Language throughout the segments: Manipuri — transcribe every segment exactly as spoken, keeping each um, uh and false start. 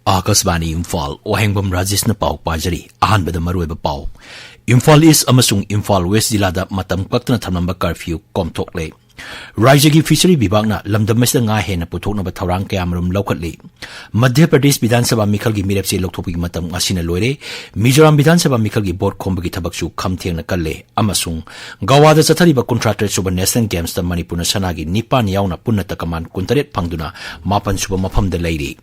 ꯑꯥꯀꯥꯁꯕꯥꯅꯤ ꯏꯝꯐꯥꯜ, ꯋꯥꯍꯦꯡꯕꯝ ꯔꯥꯖꯦꯁꯅ ꯄꯥꯎ ꯄꯥꯖꯔꯤ꯫ ꯑꯍꯥꯟꯕꯗ ꯃꯔꯨꯑꯣꯏꯕ ꯄꯥꯎ꯫ ꯏꯝꯐꯥꯜ ꯏꯁ ꯑꯃꯁꯨꯡ ꯏꯝꯐꯥꯜ ꯋꯦꯁ ꯖꯤꯂꯥꯗ ꯃꯇꯝ ꯀꯛꯇꯅ ꯊꯝꯂꯝꯕ ꯀꯔꯐ꯭ꯌꯨ ꯀꯣꯝꯊꯣꯛꯂꯦ꯫ ꯔꯥꯖ꯭ꯌꯒꯤ ꯐꯤꯁꯔꯤ ꯕꯤꯚꯥꯒꯅ ꯂꯝꯗꯝ ꯑꯁꯤꯗ ꯉꯥ ꯍꯦꯟꯅ ꯄꯨꯊꯣꯛꯅꯕ ꯊꯧꯔꯥꯡ ꯀꯌꯥꯃꯔꯨꯝ ꯂꯧꯈꯠꯂꯤ꯫ ꯃꯙ꯭ꯌ ꯄ꯭ꯔꯗꯦꯁ ꯕꯤꯙꯥꯟ ꯁꯚꯥ ꯃꯤꯈꯜꯒꯤ ꯃꯤꯔꯦꯞꯆꯦ ꯂꯧꯊꯣꯛꯄꯒꯤ ꯃꯇꯝ ꯉꯁꯤꯅ ꯂꯣꯏꯔꯦ꯫ ꯃꯤꯖꯣꯔꯥꯝ ꯕꯤꯙꯥꯟ ꯁꯚꯥ ꯃꯤꯈꯜꯒꯤ ꯚꯣꯠ ꯈꯣꯝꯕꯒꯤ ꯊꯕꯛꯁꯨ ꯈꯝ ꯊꯦꯡꯅ ꯀꯜꯂꯦ꯫ ꯑꯃꯁꯨꯡ ꯒꯋꯥꯗ ꯆꯠꯊꯔꯤꯕ ꯀꯨꯟꯊ꯭ꯔꯥ ꯇꯔꯦꯠ ꯁꯨꯕ ꯅꯦꯁꯅꯦꯜ ꯒꯦꯝꯁꯇ ꯃꯅꯤꯄꯨꯔꯅ ꯁꯅꯥꯒꯤ ꯅꯤꯄꯥꯟ ꯌꯥꯎꯅ ꯄꯨꯟꯅ ꯇꯀꯃꯥꯟ ꯀꯨꯟꯇꯔꯦꯠ ꯐꯪꯗꯨꯅ ꯃꯥꯄꯟ ꯁꯨꯕ ꯃꯐꯝꯗ ꯂꯩꯔꯤ꯫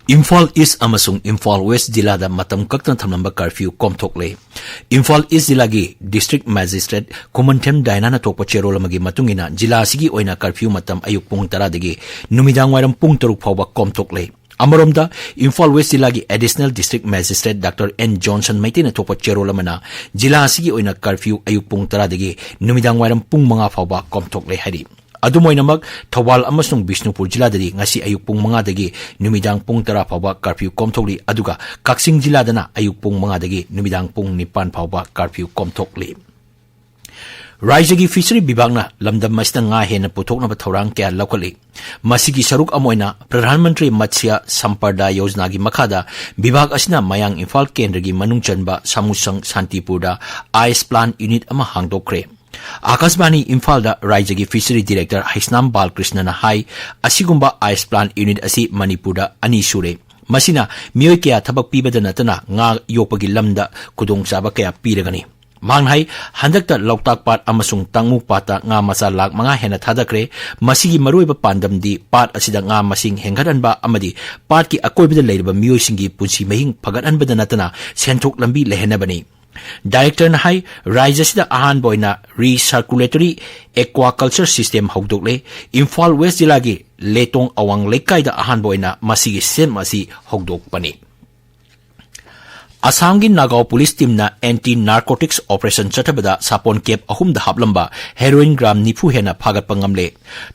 ꯏꯝꯐꯥꯜ ꯏꯁ ꯑꯃꯁꯨꯡ ꯏꯝꯐꯥꯜ ꯋꯦꯁ ꯖꯤꯂꯥꯗ ꯃꯇꯝ ꯀꯛꯇꯅ ꯊꯝꯂꯝꯕ ꯀꯔꯐ꯭ꯌꯨ ꯀꯣꯝꯊꯣꯛꯂꯦ꯫ ꯏꯝꯐꯥꯜ ꯏꯁ ꯖꯤꯂꯥꯒꯤ ꯗꯤꯁꯇ꯭ꯔꯤꯛ ꯃꯦꯖꯤꯁꯇ꯭ꯔꯦꯠ ꯈꯨꯃꯟꯊꯦꯝ ꯗꯥꯏꯅꯥꯅ ꯊꯣꯛꯄ ꯆꯦꯔꯣꯜ ꯑꯃꯒꯤ ꯃꯇꯨꯡ ꯏꯟꯅ, ꯖꯤꯂꯥ ꯑꯁꯤꯒꯤ ꯑꯣꯏꯅ ꯀꯔꯐ꯭ꯌꯨ ꯃꯇꯝ ꯑꯌꯨꯛ ꯄꯨꯡ ꯇꯔꯥꯗꯒꯤ ꯅꯨꯃꯤꯗꯥꯡ ꯋꯥꯏꯔꯝ ꯄꯨꯡ ꯇꯔꯨꯛ ꯐꯥꯎꯕ ꯀꯣꯝꯊꯣꯛꯂꯦ꯫ ꯑꯃꯔꯣꯝꯗ, ꯏꯝꯐꯥꯜ ꯋꯦꯁ ꯖꯤꯂꯥꯒꯤ additional district magistrate doctor N Johnson ꯃꯩꯇꯩꯅ ꯊꯣꯛꯄ ꯆꯦꯔꯣꯜ ꯑꯃꯅ ꯖꯤꯂꯥ ꯑꯁꯤꯒꯤ ꯑꯣꯏꯅ ꯀꯔꯐ꯭ꯌꯨ ꯑꯌꯨꯛ ꯄꯨꯡ ꯇꯔꯥꯗꯒꯤ ꯅꯨꯃꯤꯗꯥꯡ ꯋꯥꯏꯔꯝ ꯄꯨꯡ ꯃꯉꯥ ꯐꯥꯎꯕ ꯀꯣꯝꯊꯣꯛꯂꯦ ꯍꯥꯏꯔꯤ꯫ ꯑꯗꯨꯝ ꯑꯣꯏꯅꯃꯛ, ꯊꯧꯕꯥꯜ ꯑꯃꯁꯨꯡ ꯕꯤꯁꯅꯨꯄꯨꯔ ꯖꯤꯂꯥꯗꯗꯤ ꯉꯁꯤ ꯑꯌꯨꯛ ꯄꯨꯡ ꯃꯉꯥꯗꯒꯤ ꯅꯨꯃꯤꯗꯥꯡ ꯄꯨꯡ ꯇꯔꯥ ꯐꯥꯎꯕ ꯀꯔꯐ꯭ꯌꯨ ꯀꯣꯝꯊꯣꯛꯂꯤ, ꯑꯗꯨꯒ ꯀꯛꯆꯤꯡ ꯖꯤꯂꯥꯗꯅ ꯑꯌꯨꯛ ꯄꯨꯡ ꯃꯉꯥꯗꯒꯤ ꯅꯨꯃꯤꯗꯥꯡ ꯄꯨꯡ ꯅꯤꯄꯥꯟ ꯐꯥꯎꯕ ꯀꯔꯐ꯭ꯌꯨ ꯀꯣꯝꯊꯣꯛꯂꯤ꯫ ꯔꯥꯖ꯭ꯌꯒꯤ ꯐꯤꯁꯔꯤ ꯕꯤꯚꯥꯒꯅ ꯂꯝꯗꯝ ꯑꯁꯤꯗ ꯉꯥ ꯍꯦꯟꯅ ꯄꯨꯊꯣꯛꯅꯕ ꯊꯧꯔꯥꯡ ꯀꯌꯥ ꯂꯧꯈꯠꯂꯤ꯫ ꯃꯁꯤꯒꯤ ꯁꯔꯨꯛ ꯑꯃ ꯑꯣꯏꯅ ꯄ꯭ꯔꯙꯥꯟ ꯃꯟꯇ꯭ꯔꯤ ꯃꯠꯁ꯭ꯌ ꯁꯝꯄꯔꯗꯥ ꯌꯣꯖꯅꯥꯒꯤ ꯃꯈꯥꯗ ꯕꯤꯚꯥꯒ ꯑꯁꯤꯅ ꯃꯌꯥꯡ ꯏꯝꯐꯥꯜ ꯀꯦꯟꯗ꯭ꯔꯒꯤ ꯃꯅꯨꯡ ꯆꯟꯕ ꯁꯥꯃꯨꯁꯪ ꯁꯥꯟꯇꯤꯄꯨꯔꯗ ꯑꯥꯏꯁ ꯄ꯭ꯂꯥꯟ ꯌꯨꯅꯤꯠ ꯑꯃ ꯍꯥꯡꯗꯣꯛꯈ꯭ꯔꯦ꯫ ꯑꯥꯀꯥꯁꯕꯥꯅꯤ ꯏꯝꯐꯥꯜꯗ ꯔꯥꯖ꯭ꯌꯒꯤ ꯐꯤꯁꯔꯤ ꯗꯤꯔꯦꯛꯇꯔ ꯍꯩꯁꯅꯥꯝ ꯕꯥꯜꯀ꯭ꯔꯤꯁꯅꯅ ꯍꯥꯏ, ꯑꯁꯤꯒꯨꯝꯕ ꯑꯥꯏꯁ ꯄ꯭ꯂꯥꯟ ꯌꯨꯅꯤꯠ ꯑꯁꯤ ꯃꯅꯤꯄꯨꯔꯗ ꯑꯅꯤ ꯁꯨꯔꯦ꯫ ꯃꯁꯤꯅ ꯃꯤꯑꯣꯏ ꯀꯌꯥ ꯊꯕꯛ ꯄꯤꯕꯗ ꯅꯠꯇꯅ ꯉꯥ ꯌꯣꯛꯄꯒꯤ ꯂꯝꯗ ꯈꯨꯗꯣꯡꯆꯥꯕ ꯀꯌꯥ ꯄꯤꯔꯒꯅꯤ꯫ ꯃꯍꯥꯛꯅ ꯍꯥꯏ, ꯍꯟꯗꯛꯇ ꯂꯣꯛꯇꯥꯛ ꯄꯥꯠ ꯑꯃꯁꯨꯡ ꯇꯥꯡꯃꯨ ꯄꯥꯠꯇ ꯉꯥ ꯃꯆꯥ ꯂꯥꯈ ꯃꯉꯥ ꯍꯦꯟꯅ ꯊꯥꯗꯈ꯭ꯔꯦ꯫ ꯃꯁꯤꯒꯤ ꯃꯔꯨꯑꯣꯏꯕ ꯄꯥꯟꯗꯝꯗꯤ ꯄꯥꯠ ꯑꯁꯤꯗ ꯉꯥ ꯃꯁꯤꯡ ꯍꯦꯟꯒꯠꯍꯟꯕ ꯑꯃꯗꯤ ꯄꯥꯠꯀꯤ ꯑꯀꯣꯏꯕꯗ ꯂꯩꯔꯤꯕ ꯃꯤꯑꯣꯏꯁꯤꯡꯒꯤ ꯄꯨꯟꯁꯤ ꯃꯍꯤꯡ ꯐꯒꯠꯍꯟꯕꯗ ꯅꯠꯇꯅ ꯁꯦꯟꯊꯣꯛ ꯂꯝꯕꯤ ꯂꯩꯍꯟꯅꯕꯅꯤ꯫ ꯗꯥꯏꯔꯦꯛꯇꯔꯅ ꯍꯥꯏ, ꯔꯥꯖ꯭ꯌ ꯑꯁꯤꯗ ꯑꯍꯥꯟꯕ ꯑꯣꯏꯅ recirculatory aquaculture system ꯍꯧꯗꯣꯛꯂꯦ꯫ ꯏꯝꯐꯥꯜ ꯋꯦꯁ ꯖꯤꯂꯥꯒꯤ ꯂꯦꯇꯣꯡ ꯑꯋꯥꯡ ꯂꯩꯀꯥꯏꯗ ꯑꯍꯥꯟꯕ ꯑꯣꯏꯅ ꯃꯁꯤꯒꯤ system ꯑꯁꯤ ꯍꯧꯗꯣꯛꯄꯅꯤ꯫ ꯑꯁꯥꯝꯒꯤ ꯅꯥꯒꯥꯎ ꯄꯨꯂꯤꯁ ꯇꯤꯝꯅ ꯑꯦꯟꯇꯤ ꯅꯥꯔꯀꯣꯇꯤꯛꯁ ꯑꯣꯄꯔꯦꯁꯟ ꯆꯠꯊꯕꯗ ꯁꯥꯄꯣꯟ ꯀꯦꯞ ꯑꯍꯨꯝꯗ ꯍꯥꯞꯂꯝꯕ ꯍꯦꯔꯣꯏꯟ ꯒ꯭ꯔꯥꯝ ꯅꯤꯐꯨ ꯍꯦꯟꯅ ꯐꯥꯒꯠꯄ ꯉꯝꯂꯦ꯫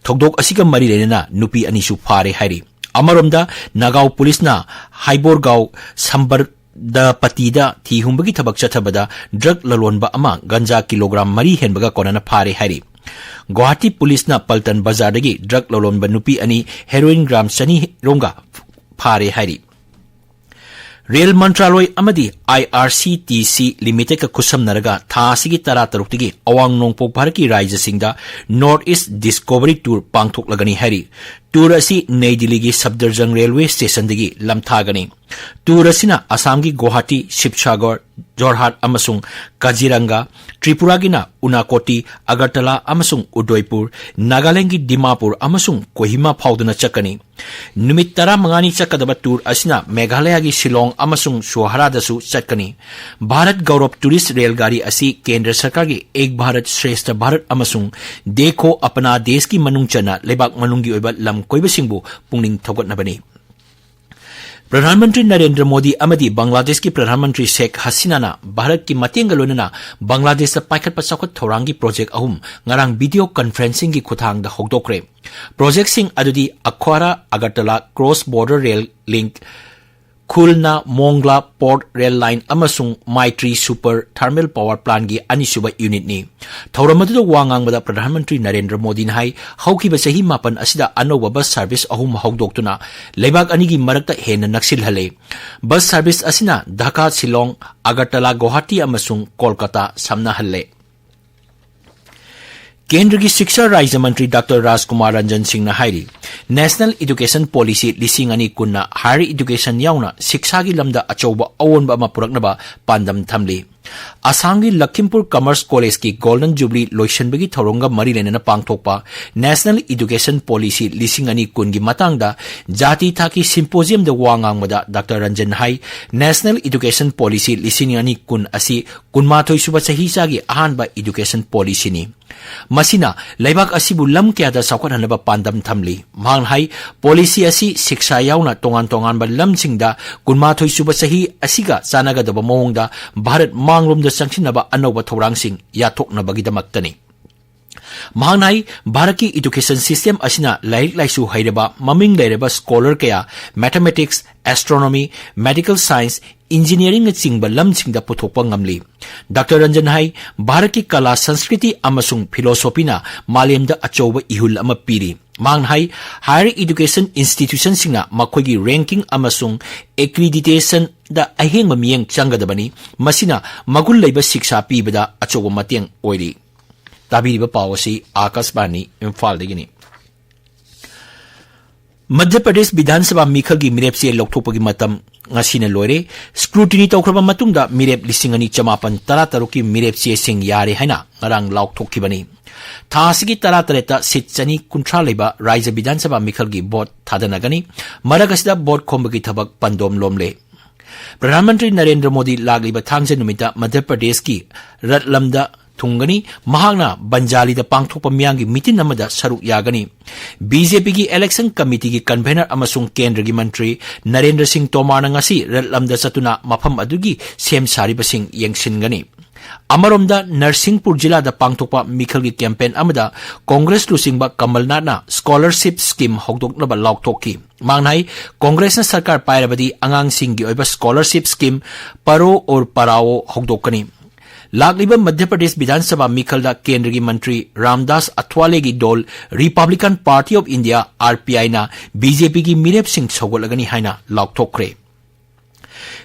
ꯊꯧꯗꯣꯛ ꯑꯁꯤꯒ ꯃꯔꯤ ꯂꯩꯅꯅ ꯅꯨꯄꯤ ꯑꯅꯤꯁꯨ ꯐꯥꯔꯦ ꯍꯥꯏꯔꯤ꯫ ꯑꯃꯔꯣꯝꯗ, ꯅꯥꯒꯥꯎ ꯄꯨꯂꯤꯁꯅ ꯍꯥꯏꯕꯣꯔꯒꯥꯎ ꯁꯝꯕꯔꯗꯄꯇꯤꯗ ꯊꯤ ꯍꯨꯝꯕꯒꯤ ꯊꯕꯛ ꯆꯠꯊꯕꯗ ꯗ꯭ꯔꯒ ꯂꯂꯣꯟꯕ ꯑꯃ ꯒꯟꯖꯥ ꯀꯤꯂꯣꯒ꯭ꯔꯥꯝ ꯃꯔꯤ ꯍꯦꯟꯕꯒ ꯀꯣꯟꯅꯅ ꯐꯥꯔꯦ ꯍꯥꯏꯔꯤ꯫ ꯒꯨꯋꯥꯍꯥꯇꯤ ꯄꯨꯂꯤꯁꯅ ꯄꯜꯇꯟ ꯕꯖꯥꯔꯗꯒꯤ ꯗ꯭ꯔꯒ ꯂꯂꯣꯟꯕ ꯅꯨꯄꯤ ꯑꯅꯤ ꯍꯦꯔꯣꯏꯟ ꯒ꯭ꯔꯥꯝ ꯆꯅꯤ ꯔꯣꯝꯒ ꯐꯥꯔꯦ ꯍꯥꯏꯔꯤ꯫ ꯔꯦꯜ ꯃꯟꯇ꯭ꯔꯥꯂꯣꯏ ꯑꯃꯗꯤ ꯑꯥꯏ ꯑꯥꯔ ꯁꯤ ꯇꯤ ꯁꯤ ꯂꯤꯃꯤꯇꯦꯗꯀ ꯈꯨꯠꯁꯝꯅꯔꯒ ꯊꯥ ꯑꯁꯤꯒꯤ ꯇꯔꯥꯇꯔꯨꯛꯇꯒꯤ ꯑꯋꯥꯡ ꯅꯣꯡꯄꯣꯛ ꯚꯥꯔꯠꯀꯤ ꯔꯥꯖ꯭ꯌꯁꯤꯡꯗ ꯅꯣꯔꯊ ꯏꯁ꯭ꯠ ꯗꯤꯁꯀꯣꯚꯔꯤ ꯇꯨꯔ ꯄꯥꯡꯊꯣꯛꯂꯒꯅꯤ ꯍꯥꯏꯔꯤ꯫ ꯇꯨꯔ ꯑꯁꯤ ꯅꯩ ꯗꯤꯜꯂꯤꯒꯤ ꯁꯐꯗꯔꯖꯪ ꯔꯦꯜꯋꯦ ꯁ꯭ꯇꯦꯁꯟꯗꯒꯤ ꯂꯝꯊꯥꯒꯅꯤ꯫ ꯇꯨꯔ ꯑꯁꯤꯅ ꯑꯁꯥꯝꯒꯤ ꯒꯨꯋꯥꯍꯥꯇꯤ, ꯁꯤꯕꯁꯥꯒꯔ, ꯖꯣꯔꯍꯥꯠ ꯑꯃꯁꯨꯡ ꯀꯥꯖꯤꯔꯪꯒꯥ, ꯇ꯭ꯔꯤꯄꯨꯔꯥꯒꯤꯅ ꯎꯅꯥꯀꯣꯇꯤ, ꯑꯒꯔꯇꯂꯥ ꯑꯃꯁꯨꯡ ꯎꯗꯣꯏꯄꯨꯔ, ꯅꯥꯒꯥꯂꯦꯟꯗꯒꯤ ꯗꯤꯃꯥꯄꯨꯔ ꯑꯃꯁꯨꯡ ꯀꯣꯍꯤꯃꯥ ꯐꯥꯎꯗꯨꯅ ꯆꯠꯀꯅꯤ꯫ ꯅꯨꯃꯤꯠ ꯇꯔꯥꯃꯉꯥꯅꯤ ꯆꯠꯀꯗꯕ ꯇꯨꯔ ꯑꯁꯤꯅ ꯃꯦꯘꯥꯂꯌꯥꯒꯤ ꯁꯤꯂꯣꯡ ꯑꯃꯁꯨꯡ ꯁꯣꯍꯔꯥꯗꯁꯨ ꯆꯠꯀꯅꯤ꯫ ꯚꯥꯔꯠ ꯒꯧꯔꯕ ꯇꯨꯔꯤꯁ꯭ꯠ ꯔꯦꯜꯒꯥꯔꯤ ꯑꯁꯤ ꯀꯦꯟꯗ꯭ꯔ ꯁꯔꯀꯥꯔꯒꯤ ꯑꯦꯛ ꯚꯥꯔꯠ ꯁ꯭ꯔꯦꯁ꯭ꯊ ꯚꯥꯔꯠ ꯑꯃꯁꯨꯡ ꯗꯦꯈꯣ ꯑꯄꯅꯥ ꯗꯦꯁꯀꯤ ꯃꯅꯨꯡ ꯆꯟꯅ ꯂꯩꯕꯥꯛ ꯃꯅꯨꯡꯒꯤ ꯑꯣꯏꯕ ꯂꯝ ꯀꯣꯏꯕꯁꯤꯡꯕꯨ ꯄꯨꯛꯅꯤꯡ ꯊꯧꯒꯠꯅꯕꯅꯤ꯫ ꯄ꯭ꯔꯙꯥꯟ ꯃꯟꯇ꯭ꯔꯤ ꯅꯔꯦꯟꯗ꯭ꯔ ꯃꯣꯗꯤ ꯑꯃꯗꯤ ꯕꯪꯒ꯭ꯂꯥꯗꯦꯁꯀꯤ ꯄ꯭ꯔꯙꯥꯟ ꯃꯟꯇ꯭ꯔꯤ ꯁꯦꯈ ꯍꯁꯤꯅꯥꯅ ꯚꯥꯔꯠꯀꯤ ꯃꯇꯦꯡꯒ ꯂꯣꯏꯅꯅ ꯕꯪꯒ꯭ꯂꯥꯗꯦꯁꯇ ꯄꯥꯏꯈꯠꯄ ꯆꯥꯎꯈꯠ ꯊꯧꯔꯥꯡꯒꯤ ꯄ꯭ꯔꯣꯖꯦꯛ ꯑꯍꯨꯝ ꯉꯔꯥꯡ ꯚꯤꯗꯤꯑꯣ ꯀꯟꯐꯔꯦꯟꯁꯤꯡꯒꯤ ꯈꯨꯠꯊꯥꯡꯗ ꯍꯧꯗꯣꯛꯈ꯭ꯔꯦ꯫ ꯄ꯭ꯔꯣꯖꯦꯛꯁꯤꯡ ꯑꯗꯨꯗꯤ ꯑꯈ꯭ꯋꯥꯔꯥ Agartala cross border rail link, Khulna Mongla port rail line ꯑꯃꯁꯨꯡ ꯃꯥꯏꯇ꯭ꯔꯤ ꯁꯨꯄꯔ ꯊꯔꯃꯦꯜ ꯄꯥꯋꯔ ꯄ꯭ꯂꯥꯟꯒꯤ ꯑꯅꯤꯁꯨꯕ ꯌꯨꯅꯤꯠꯅꯤ꯫ ꯊꯧꯔꯝ ꯑꯗꯨꯗ ꯋꯥ ꯉꯥꯡꯕꯗ ꯄ꯭ꯔꯙꯥꯟ ꯃꯟꯇ꯭ꯔꯤ ꯅꯔꯦꯟꯗ꯭ꯔ ꯃꯣꯗꯤꯅ ꯍꯥꯏ, ꯍꯧꯈꯤꯕ ꯆꯍꯤ ꯃꯥꯄꯟ ꯑꯁꯤꯗ ꯑꯅꯧꯕ ꯕꯁ ꯁꯔꯚꯤꯁ ꯑꯍꯨꯝ ꯍꯧꯗꯣꯛꯇꯨꯅ ꯂꯩꯕꯥꯛ ꯑꯅꯤꯒꯤ ꯃꯔꯛꯇ ꯍꯦꯟꯅ ꯅꯛꯁꯤꯜꯍꯜꯂꯦ꯫ ꯕꯁ ꯁꯔꯚꯤꯁ ꯑꯁꯤꯅ ꯙꯥꯀꯥ, ꯁꯤꯂꯣꯡ, ꯑꯒꯔꯇꯂꯥ, ꯒꯨꯋꯥꯍꯥꯇꯤ ꯑꯃꯁꯨꯡ ꯀꯣꯜꯀꯇꯥ ꯁꯝꯅꯍꯜꯂꯦ꯫ ꯀꯦꯟꯗ꯭ꯔꯒꯤ ꯁꯤꯛꯁꯥ ꯔꯥꯖ꯭ꯌ ꯃꯟꯇ꯭ꯔꯤ ꯗꯥꯛꯇꯔ ꯔꯥꯖꯀꯨꯃꯥꯔ ꯔꯟꯖꯟ ꯁꯤꯡꯅ ꯍꯥꯏꯔꯤ, ꯅꯦꯁꯅꯦꯜ ꯏꯗꯨꯀꯦꯁꯟ ꯄꯣꯂꯤꯁꯤ ꯂꯤꯁꯤꯡ ꯑꯅꯤ ꯀꯨꯟꯅ ꯍꯥꯌꯔ ꯏꯗꯨꯀꯦꯁꯟ ꯌꯥꯎꯅ ꯁꯤꯛꯁꯥꯒꯤ ꯂꯝꯗ ꯑꯆꯧꯕ ꯑꯑꯣꯟꯕ ꯑꯃ ꯄꯨꯔꯛꯅꯕ ꯄꯥꯟꯗꯝ ꯊꯝꯂꯤ꯫ ꯑꯁꯥꯝꯒꯤ ꯂꯈꯤꯝꯄꯨꯔ ꯀꯃꯔꯁ ꯀꯣꯂꯦꯖꯀꯤ ꯒꯣꯜꯗꯟ ꯖꯨꯕꯤꯂꯤ ꯂꯣꯏꯁꯤꯟꯕꯒꯤ ꯊꯧꯔꯝꯒ ꯃꯔꯤ ꯂꯩꯅꯅ ꯄꯥꯡꯊꯣꯛꯄ ꯅꯦꯁꯅꯦꯜ ꯏꯗꯨꯀꯦꯁꯟ ꯄꯣꯂꯤꯁꯤ ꯂꯤꯁꯤꯡ ꯑꯅꯤ ꯀꯨꯟꯒꯤ ꯃꯇꯥꯡꯗ ꯖꯥꯇꯤ ꯊꯥꯛꯀꯤ ꯁꯤꯝꯄꯣꯖꯤꯌꯝꯗ ꯋꯥ ꯉꯥꯡꯕꯗ ꯗꯥꯛꯇꯔ ꯔꯟꯖꯟ ꯍꯥꯏ, ꯅꯦꯁꯅꯦꯜ ꯏꯗꯨꯀꯦꯁꯟ ꯄꯣꯂꯤꯁꯤ ꯂꯤꯁꯤꯡ ꯑꯅꯤ ꯀꯨꯟ ꯑꯁꯤ ꯀꯨꯟꯃꯥꯊꯣꯏ ꯁꯨꯕ ꯆꯍꯤꯆꯥꯒꯤ ꯑꯍꯥꯟꯕ ꯏꯗꯨꯀꯦꯁꯟ ꯄꯣꯂꯤꯁꯤꯅꯤ꯫ ꯃꯁꯤꯅ ꯂꯩꯕꯥꯛ ꯑꯁꯤꯕꯨ ꯂꯝ ꯀꯌꯥꯗ ꯆꯥꯎꯈꯠꯍꯟꯅꯕ ꯄꯥꯟꯗꯝ ꯊꯝꯂꯤ꯫ ꯃꯍꯥꯛꯅ ꯍꯥꯏ, ꯄꯣꯂꯤꯁꯤ ꯑꯁꯤ ꯁꯤꯛꯁꯥ ꯌꯥꯎꯅ ꯇꯣꯉꯥꯟ ꯇꯣꯉꯥꯟꯕ ꯂꯝꯁꯤꯡꯗ ꯀꯨꯟꯃꯥꯊꯣꯏ ꯁꯨꯕ ꯆꯍꯤ ꯑꯁꯤꯒ ꯆꯥꯟꯅꯒꯗꯕ ꯃꯑꯣꯡꯗ ꯚꯥꯔꯠ ꯃꯥꯡꯂꯣꯝꯗ ꯆꯪꯁꯤꯟꯅꯕ ꯑꯅꯧꯕ ꯊꯧꯔꯥꯡꯁꯤꯡ ꯌꯥꯊꯣꯛꯅꯕꯒꯤꯗꯃꯛꯇꯅꯤ꯫ ꯃꯍꯥꯛꯅ ꯍꯥꯏ, ꯚꯥꯔꯠꯀꯤ education system ꯑꯁꯤꯅ ꯂꯥꯏꯔꯤꯛ ꯂꯥꯏꯁꯨ ꯍꯩꯔꯕ, ꯃꯃꯤꯡ ꯂꯩꯔꯕ scholar ꯀꯌꯥ mathematics, astronomy, medical science, engineeringꯅꯆꯤꯡꯕ lamꯁꯤꯡꯗ ꯄꯨꯊꯣꯛꯄ ꯉꯝꯂꯤ꯫ ꯗꯥꯛꯇꯔ ꯔꯟꯖꯟ ꯍꯥꯏ, ꯚꯥꯔꯠꯀꯤ ꯀꯂꯥ, ꯁꯪꯁꯀ꯭ꯔꯤꯇꯤ ꯑꯃꯁꯨꯡ philosophyꯅ ꯃꯥꯂꯦꯝꯗ ꯑꯆꯧꯕ ꯏꯍꯨꯜ ꯑꯃ ꯄꯤꯔꯤ꯫ ꯃꯍꯥꯛꯅ ꯍꯥꯏ, higher education institutionꯁꯤꯡꯅ ꯃꯈꯣꯏꯒꯤ ranking ꯑꯃꯁꯨꯡ accreditationꯗ ꯑꯍꯦꯟꯕ ꯃꯤꯠꯌꯦꯡ ꯆꯪꯒꯗꯕꯅꯤ, ꯃꯁꯤꯅ ꯃꯒꯨꯟ ꯂꯩꯕ ꯁꯤꯛꯁꯥ ꯄꯤꯕꯗ ꯑꯆꯧꯕ ꯃꯇꯦꯡ ꯑꯣꯏꯔꯤ꯫ ꯇꯥꯕꯤꯔꯤꯕ ꯄꯥꯎ ꯑꯁꯤ ꯑꯥꯀꯥꯁꯕꯥꯅꯤ ꯏꯝꯐꯥꯜꯗꯒꯤꯅꯤ꯫ ꯃꯙ꯭ꯌ ꯄ꯭ꯔꯗꯦꯁ ꯕꯤꯙꯥꯟ ꯁꯚꯥ ꯃꯤꯈꯜꯒꯤ ꯃꯤꯔꯦꯞ ꯆꯦ ꯂꯧꯊꯣꯛꯄꯒꯤ ꯃꯇꯝ ꯉꯁꯤꯅ ꯂꯣꯏꯔꯦ꯫ Scrutiny ꯇꯧꯈ꯭ꯔꯕ ꯃꯇꯨꯡꯗ ꯃꯤꯔꯦꯞ ꯂꯤꯁꯤꯡ ꯑꯅꯤ ꯆꯃꯥꯄꯟ ꯇꯔꯥ ꯇꯔꯨꯛꯀꯤ ꯃꯤꯔꯦꯞ ꯆꯦꯁꯤꯡ ꯌꯥꯔꯦ ꯍꯥꯏꯅ ꯉꯔꯥꯡ ꯂꯥꯎꯊꯣꯛꯈꯤꯕꯅꯤ꯫ ꯊꯥ ꯑꯁꯤꯒꯤ ꯇꯔꯥ ꯇꯔꯦꯠꯇ seat ꯆꯅꯤ ꯀꯨꯟꯊ꯭ꯔꯥ ꯂꯩꯕ ꯔꯥꯖ꯭ꯌ ꯕꯤꯙꯥꯟ ꯁꯚꯥ ꯃꯤꯈꯜꯒꯤ vote ꯊꯥꯗꯅꯒꯅꯤ꯫ ꯃꯔꯛ ꯑꯁꯤꯗ vote ꯈꯣꯝꯕꯒꯤ ꯊꯕꯛ ꯄꯟꯗꯣꯝ ꯂꯣꯝꯂꯦ꯫ ꯄ꯭ꯔꯙꯥꯟ ꯃꯟꯇ꯭ꯔꯤ ꯅꯔꯦꯟꯗ꯭ꯔ ꯃꯣꯗꯤ ꯂꯥꯛꯂꯤꯕ ꯊꯥꯡꯖ ꯅꯨꯃꯤꯠꯇ ꯃꯙ꯭ꯌ ꯄ꯭ꯔꯗꯦꯁꯀꯤ ꯔꯠꯂꯝꯗ ꯊꯨꯡꯒꯅꯤ꯫ ꯃꯍꯥꯛꯅ ꯕꯟꯖꯥꯂꯤꯗ ꯄꯥꯡꯊꯣꯛꯄ ꯃꯤꯌꯥꯝꯒꯤ ꯃꯤꯇꯤꯟ ꯑꯃꯗ ꯁꯔꯨꯛ ꯌꯥꯒꯅꯤ꯫ BJPꯒꯤ election committeeꯒꯤ convener ꯑꯃꯁꯨꯡ ꯀꯦꯟꯗ꯭ꯔꯒꯤ ꯃꯟꯇ꯭ꯔꯤ ꯅꯔꯦꯟꯗ꯭ꯔ ꯁꯤꯡ ꯇꯣꯃꯥꯔꯅ ꯉꯁꯤ ꯔꯠꯂꯝꯗ ꯆꯠꯇꯨꯅ ꯃꯐꯝ ꯑꯗꯨꯒꯤ ꯁꯦꯝ ꯁꯥꯔꯤꯕꯁꯤꯡ ꯌꯦꯡꯁꯤꯟꯒꯅꯤ꯫ ꯑꯃꯔꯣꯝꯗ, ꯅꯔꯁꯤꯡꯄꯨꯔ ꯖꯤꯂꯥꯗ ꯄꯥꯡꯊꯣꯛꯄ ꯃꯤꯈꯜꯒꯤ campaign ꯑꯃꯗ ꯀꯣꯡꯒ꯭ꯔꯦꯁ ꯂꯨꯆꯤꯡꯕ ꯀꯃꯜꯅꯥꯊꯅ scholarship scheme ꯍꯧꯗꯣꯛꯅꯕ ꯂꯥꯎꯊꯣꯛꯈꯤ꯫ ꯃꯍꯥꯛꯅ ꯍꯥꯏ, ꯀꯣꯡꯒ꯭ꯔꯦꯁꯅ ꯁꯔꯀꯥꯔ ꯄꯥꯏꯔꯕꯗꯤ ꯑꯉꯥꯡꯁꯤꯡꯒꯤ ꯑꯣꯏꯕ scholarship scheme ꯄꯔꯣ ꯑꯣꯔ ꯄꯔꯥꯑꯣ ꯍꯧꯗꯣꯛꯀꯅꯤ꯫ ꯂꯥꯛꯂꯤꯕ ꯃꯙ꯭ꯌ ꯄ꯭ꯔꯗꯦꯁ ꯕꯤꯙꯥꯟ ꯁꯚꯥ ꯃꯤꯈꯜꯗ ꯀꯦꯟꯗ꯭ꯔꯒꯤ ꯃꯟꯇ꯭ꯔꯤ Ramdas ꯑꯊꯋꯥꯂꯦꯒꯤ ꯗꯣꯜ Republican Party of India, RPIꯅ BJPꯒꯤ ꯃꯤꯔꯦꯞꯁꯤꯡ ꯁꯧꯒꯠꯂꯒꯅꯤ ꯍꯥꯏꯅ ꯂꯥꯎꯊꯣꯛꯈ꯭ꯔꯦ꯫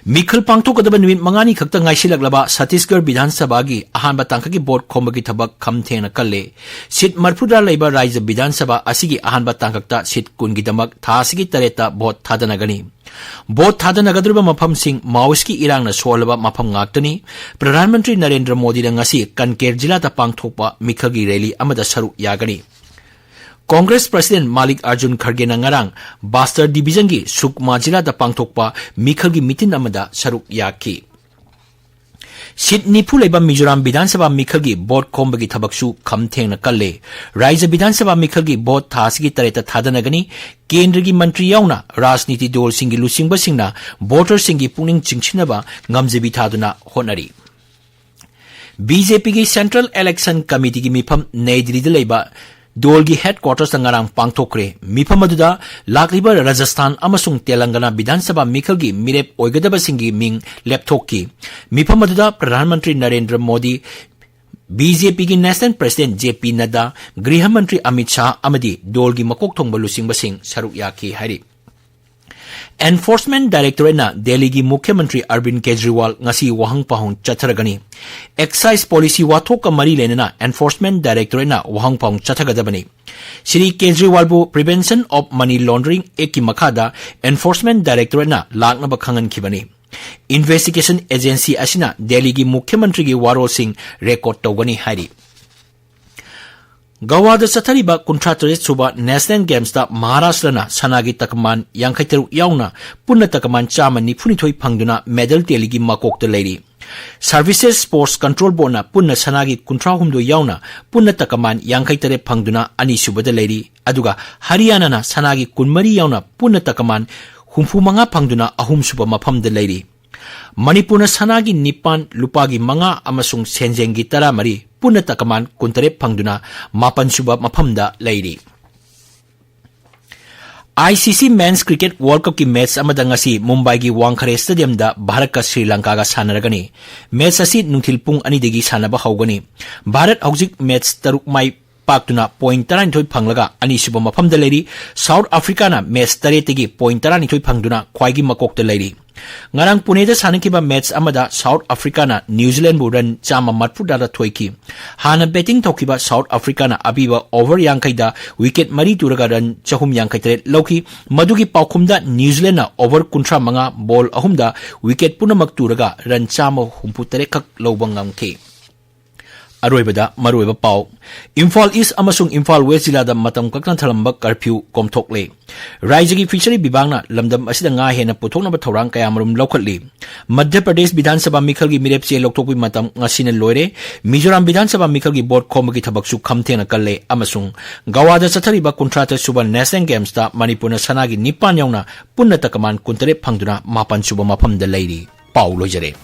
ꯃꯤꯈꯜ ꯄꯥꯡꯊꯣꯛꯀꯗꯕ ꯅꯨꯃꯤꯠ ꯃꯉꯥꯅꯤ ꯈꯛꯇ ꯉꯥꯏꯁꯤꯜꯂꯛꯂꯕ ꯁꯠꯇꯤꯁꯒꯔ ꯕꯤꯙꯥꯟ ꯁꯚꯥꯒꯤ ꯑꯍꯥꯟꯕ ꯇꯥꯡꯀꯛꯀꯤ vote ꯈꯣꯝꯕꯒꯤ ꯊꯕꯛ ꯈꯝ ꯊꯦꯡꯅ ꯀꯜꯂꯦ꯫ Seat ꯃꯔꯤꯐꯨꯇꯔꯥ ꯂꯩꯕ ꯔꯥꯖ꯭ꯌ ꯕꯤꯙꯥꯟ ꯁꯚꯥ ꯑꯁꯤꯒꯤ ꯑꯍꯥꯟꯕ ꯇꯥꯡꯀꯛꯇ seat ꯀꯨꯟꯒꯤꯗꯃꯛ ꯊꯥ ꯑꯁꯤꯒꯤ ꯇꯔꯦꯠꯇ vote ꯊꯥꯗꯅꯒꯅꯤ꯫ Vote ꯊꯥꯗꯅꯒꯗꯧꯔꯤꯕ ꯃꯐꯝꯁꯤꯡ Maoistꯀꯤ ꯏꯔꯥꯡꯅ ꯁꯣꯛꯍꯜꯂꯕ ꯃꯐꯝ ꯉꯥꯛꯇꯅꯤ꯫ ꯄ꯭ꯔꯙꯥꯟ ꯃꯟꯇ꯭ꯔꯤ ꯅꯔꯦꯟꯗ꯭ꯔ ꯃꯣꯗꯤꯅ ꯉꯁꯤ ꯀꯟꯀꯦꯔ ꯖꯤꯂꯥꯗ ꯄꯥꯡꯊꯣꯛꯄ ꯃꯤꯈꯜꯒꯤ rally ꯑꯃꯗ ꯁꯔꯨꯛ ꯌꯥꯒꯅꯤ꯫ ꯀꯣꯡꯒ꯭ꯔꯦꯁ president ꯃꯥꯂꯤꯛ ꯑꯔꯖꯨꯟ ꯈꯔꯒꯦꯅ ꯉꯔꯥꯡ ꯕꯥꯁꯇꯔ divisionꯒꯤ ꯁꯨꯛꯃꯥ ꯖꯤꯂꯥꯗ ꯄꯥꯡꯊꯣꯛꯄ ꯃꯤꯈꯜꯒꯤ ꯃꯤꯇꯤꯟ ꯑꯃꯗ ꯁꯔꯨꯛ ꯌꯥꯈꯤ꯫ Seat ꯅꯤꯐꯨ ꯂꯩꯕ ꯃꯤꯖꯣꯔꯥꯝ ꯕꯤꯙꯥꯟ ꯁꯚꯥ ꯃꯤꯈꯜꯒꯤ vote ꯈꯣꯝꯕꯒꯤ ꯊꯕꯛꯁꯨ ꯈꯝ ꯊꯦꯡꯅ ꯀꯜꯂꯦ꯫ ꯔꯥꯖ꯭ꯌ ꯕꯤꯙꯥꯟ ꯁꯚꯥ ꯃꯤꯈꯜꯒꯤ vote ꯊꯥ ꯑꯁꯤꯒꯤ ꯇꯔꯦꯠꯇ ꯊꯥꯗꯅꯒꯅꯤ꯫ ꯀꯦꯟꯗ꯭ꯔꯒꯤ ꯃꯟꯇ꯭ꯔꯤ ꯌꯥꯎꯅ ꯔꯥꯖꯅꯤꯇꯤ ꯗꯣꯜꯁꯤꯡꯒꯤ ꯂꯨꯆꯤꯡꯕꯁꯤꯡꯅ voterꯁꯤꯡꯒꯤ ꯄꯨꯛꯅꯤꯡ ꯆꯤꯡꯁꯤꯟꯅꯕ ꯉꯝꯖꯕꯤ ꯊꯥꯗꯨꯅ ꯍꯣꯠꯅꯔꯤ꯫ ꯕꯤ ꯖꯦ ꯄꯤꯒꯤ Central Election Committeeꯒꯤ ꯃꯤꯐꯝ ꯅꯩ ꯗꯤꯜꯂꯤꯗ ꯂꯩꯕ ꯗꯣꯜꯒꯤ headquartersꯇ ꯉꯔꯥꯡ ꯄꯥꯡꯊꯣꯛꯈ꯭ꯔꯦ꯫ ꯃꯤꯐꯝ ꯑꯗꯨꯗ ꯂꯥꯛꯂꯤꯕ ꯔꯥꯖꯁꯊꯥꯟ ꯑꯃꯁꯨꯡ ꯇꯦꯂꯪꯒꯅꯥ ꯕꯤꯙꯥꯟ ꯁꯚꯥ ꯃꯤꯈꯜꯒꯤ ꯃꯤꯔꯦꯞ ꯑꯣꯏꯒꯗꯕꯁꯤꯡꯒꯤ ꯃꯤꯡ ꯂꯦꯞꯊꯣꯛꯈꯤ꯫ ꯃꯤꯐꯝ ꯑꯗꯨꯗ ꯄ꯭ꯔꯙꯥꯟ ꯃꯟꯇ꯭ꯔꯤ ꯅꯔꯦꯟꯗ꯭ꯔ ꯃꯣꯗꯤ, ꯕꯤ ꯖꯦ ꯄꯤꯒꯤ National President ꯖꯦ ꯄꯤ ꯅꯗ꯭ꯗꯥ, ꯒ꯭ꯔꯤꯍ ꯃꯟꯇ꯭ꯔꯤ ꯑꯃꯤꯠ ꯁꯥꯍ ꯑꯃꯗꯤ ꯗꯣꯜꯒꯤ ꯃꯀꯣꯛ ꯊꯣꯡꯕ ꯂꯨꯆꯤꯡꯕꯁꯤꯡ ꯁꯔꯨꯛ ꯌꯥꯈꯤ ꯍꯥꯏꯔꯤ꯫ Enforcement Directorateꯅ ꯗꯦꯜꯂꯤꯒꯤ ꯃꯨꯈ꯭ꯌ ꯃꯟꯇ꯭ꯔꯤ ꯑꯔꯕꯤꯟ ꯀꯦꯖ꯭ꯔꯤꯋꯥꯜ ꯉꯁꯤ ꯋꯥꯍꯪ ꯄꯥꯎꯍꯪ ꯆꯠꯊꯔꯒꯅꯤ꯫ Excise policy ꯋꯥꯊꯣꯛꯀ ꯃꯔꯤ ꯂꯩꯅꯅ Enforcement Directorateꯅ ꯋꯥꯍꯪ ꯄꯥꯎꯍꯪ ꯆꯠꯊꯒꯗꯕꯅꯤ꯫ Shri ꯀꯦꯖ꯭ꯔꯤꯋꯥꯜꯕꯨ Prevention of Money Laundering Actꯀꯤ ꯃꯈꯥꯗ Enforcement Directorateꯅ ꯂꯥꯛꯅꯕ ꯈꯪꯍꯟꯈꯤꯕꯅꯤ꯫ Investigation agency ꯑꯁꯤꯅ ꯗꯦꯜꯂꯤꯒꯤ ꯃꯨꯈ꯭ꯌ ꯃꯟꯇ꯭ꯔꯤꯒꯤ ꯋꯥꯔꯣꯜꯁꯤꯡ record ꯇꯧꯒꯅꯤ ꯍꯥꯏꯔꯤ꯫ ꯒꯋꯥꯗ ꯆꯠꯊꯔꯤꯕ ꯀꯨꯟꯊ꯭ꯔꯥ ꯇꯔꯦꯠ ꯁꯨꯕ National Gamesꯇ ꯃꯍꯥꯔꯥꯁꯇ꯭ꯔꯅ ꯁꯅꯥꯒꯤ ꯇꯀꯃꯥꯟ ꯌꯥꯡꯈꯩ ꯇꯔꯨꯛ ꯌꯥꯎꯅ ꯄꯨꯟꯅ ꯇꯀꯃꯥꯟ ꯆꯥꯝꯃ ꯅꯤꯐꯨ ꯅꯤꯊꯣꯏ ꯐꯪꯗꯨꯅ medal tallyꯒꯤ ꯃꯀꯣꯛꯇ ꯂꯩꯔꯤ꯫ Services Sports Control Boardꯅ ꯄꯨꯟꯅ ꯁꯅꯥꯒꯤ ꯀꯨꯟꯊ꯭ꯔꯥ ꯍꯨꯝꯗꯣꯏ ꯌꯥꯎꯅ ꯄꯨꯟꯅ ꯇꯀꯃꯥꯟ ꯌꯥꯡꯈꯩ ꯇꯔꯦꯠ ꯐꯪꯗꯨꯅ ꯑꯅꯤꯁꯨꯕꯗ ꯂꯩꯔꯤ꯫ ꯑꯗꯨꯒ ꯍꯔꯤꯌꯥꯅꯥꯅ ꯁꯅꯥꯒꯤ ꯀꯨꯟꯃꯔꯤ ꯌꯥꯎꯅ ꯄꯨꯟꯅ ꯇꯀꯃꯥꯟ ꯍꯨꯝꯐꯨ ꯃꯉꯥ ꯐꯪꯗꯨꯅ ꯑꯍꯨꯝꯁꯨꯕ ꯃꯐꯝꯗ ꯂꯩꯔꯤ꯫ ꯃꯅꯤꯄꯨꯔꯅ ꯁꯅꯥꯒꯤ ꯅꯤꯄꯥꯟ, ꯂꯨꯄꯥꯒꯤ ꯃꯉꯥ ꯑꯃꯁꯨꯡ ꯁꯦꯟꯖꯦꯡꯒꯤ ꯇꯔꯥꯃꯔꯤ, ꯄꯨꯟꯅ ꯇꯀꯃꯥꯟ ꯀꯨꯟꯇꯔꯦꯠ ꯐꯪꯗꯨꯅ ꯃꯥꯄꯟꯁꯨꯕ ꯃꯐꯝꯗ ꯂꯩꯔꯤ꯫ I C C Men's Cricket World Cupꯀꯤ match ꯑꯃꯗ ꯉꯁꯤ ꯃꯨꯝꯕꯥꯏꯒꯤ ꯋꯥꯡꯈꯔꯦ Stadiumꯗ ꯚꯥꯔꯠꯀ ꯁ꯭ꯔꯤ ꯂꯪꯀꯥꯒ ꯁꯥꯟꯅꯔꯒꯅꯤ꯫ Match ꯑꯁꯤ ꯅꯨꯡꯊꯤꯜ ꯄꯨꯡ ꯑꯅꯤꯗꯒꯤ ꯁꯥꯟꯅꯕ ꯍꯧꯒꯅꯤ꯫ ꯚꯥꯔꯠ ꯍꯧꯖꯤꯛ match ꯇꯔꯨꯛ ꯃꯥꯏ ꯄꯥꯛꯇꯨꯅ point ꯇꯔꯥꯅꯤꯊꯣꯏ ꯐꯪꯂꯒ ꯑꯅꯤꯁꯨꯕ ꯃꯐꯝꯗ ꯂꯩꯔꯤ꯫ South Africaꯅ match ꯇꯔꯦꯠꯇꯒꯤ point ꯇꯔꯥꯅꯤꯊꯣꯏ ꯐꯪꯗꯨꯅ ꯈ꯭ꯋꯥꯏꯒꯤ ꯃꯀꯣꯛꯇ ꯂꯩꯔꯤ꯫ ꯉꯔꯥꯡ ꯄꯨꯅꯦꯗ ꯁꯥꯟꯅꯈꯤꯕ match ꯑꯃꯗ South Africaꯅ New Zealandꯕꯨ run ꯆꯥꯝꯃ ꯃꯔꯤꯐꯨꯇꯔꯥꯗ ꯊꯣꯏꯈꯤ꯫ ꯍꯥꯟꯅ batting ꯇꯧꯈꯤꯕ South Africaꯅ ꯑꯄꯤꯕ over ꯌꯥꯡꯈꯩꯗ wicket ꯃꯔꯤ ꯇꯨꯔꯒ run ꯆꯍꯨꯝ ꯌꯥꯡꯈꯩ ꯇꯔꯦꯠ ꯂꯧꯈꯤ꯫ ꯃꯗꯨꯒꯤ ꯄꯥꯎꯈꯨꯝꯗ New Zealandꯅ over ꯀꯨꯟꯊ꯭ꯔꯥ ꯃꯉꯥ, ball ꯑꯍꯨꯝꯗ wicket ꯄꯨꯝꯅꯃꯛ ꯇꯨꯔꯒ run ꯆꯥꯝꯃ ꯍꯨꯝꯐꯨ ꯇꯔꯦꯠ ꯈꯛ ꯂꯧꯕ ꯉꯝꯈꯤ꯫ ꯑꯔꯣꯏꯕꯗ ꯃꯔꯨꯑꯣꯏꯕ ꯄꯥꯎ꯫ ꯏꯝꯐꯥꯜ East ꯑꯃꯁꯨꯡ ꯏꯝꯐꯥꯜ West ꯖꯤꯂꯥꯗ ꯃꯇꯝ ꯀꯛꯅ ꯊꯝꯂꯝꯕ curfew ꯀꯣꯝꯊꯣꯛꯂꯦ꯫ ꯔꯥꯏꯖ꯭ꯌꯒꯤ fishery ꯕꯤꯚꯥꯒꯅ ꯂꯝꯗꯝ ꯑꯁꯤꯗ ꯉꯥ ꯍꯦꯟꯅ ꯄꯨꯊꯣꯛꯅꯕ ꯊꯧꯔꯥꯡ ꯀꯌꯥꯃꯔꯨꯝ ꯂꯧꯈꯠꯂꯤ꯫ ꯃꯙ꯭ꯌ ꯄ꯭ꯔꯗꯦꯁ ꯕꯤꯙꯥꯟ ꯁꯚꯥ ꯃꯤꯈꯜꯒꯤ ꯃꯤꯔꯦꯞ ꯆꯦ ꯂꯧꯊꯣꯛꯄꯒꯤ ꯃꯇꯝ ꯉꯁꯤꯅ ꯂꯣꯏꯔꯦ꯫ ꯃꯤꯖꯣꯔꯥꯝ ꯕꯤꯙꯥꯟ ꯁꯚꯥ ꯃꯤꯈꯜꯒꯤ vote ꯈꯣꯝꯕꯒꯤ ꯊꯕꯛꯁꯨ ꯈꯝꯊꯦꯡꯅ ꯀꯜꯂꯦ ꯑꯃꯁꯨꯡ ꯒꯋꯥꯗ ꯆꯠꯊꯔꯤꯕ ꯀꯨꯟꯊ꯭ꯔꯥ ꯇꯔꯦꯠ ꯁꯨꯕ National Gamesꯇ ꯃꯅꯤꯄꯨꯔꯅ ꯁꯅꯥꯒꯤ ꯅꯤꯄꯥꯟ ꯌꯥꯎꯅ ꯄꯨꯟꯅ ꯇꯀꯃꯥꯟ ꯀꯨꯟꯇꯔꯦꯠ ꯐꯪꯗꯨꯅ ꯃꯥꯄꯟ ꯁꯨꯕ ꯃꯐꯝꯗ ꯂꯩꯔꯤ꯫ ꯄꯥꯎ ꯂꯣꯏꯖꯔꯦ꯫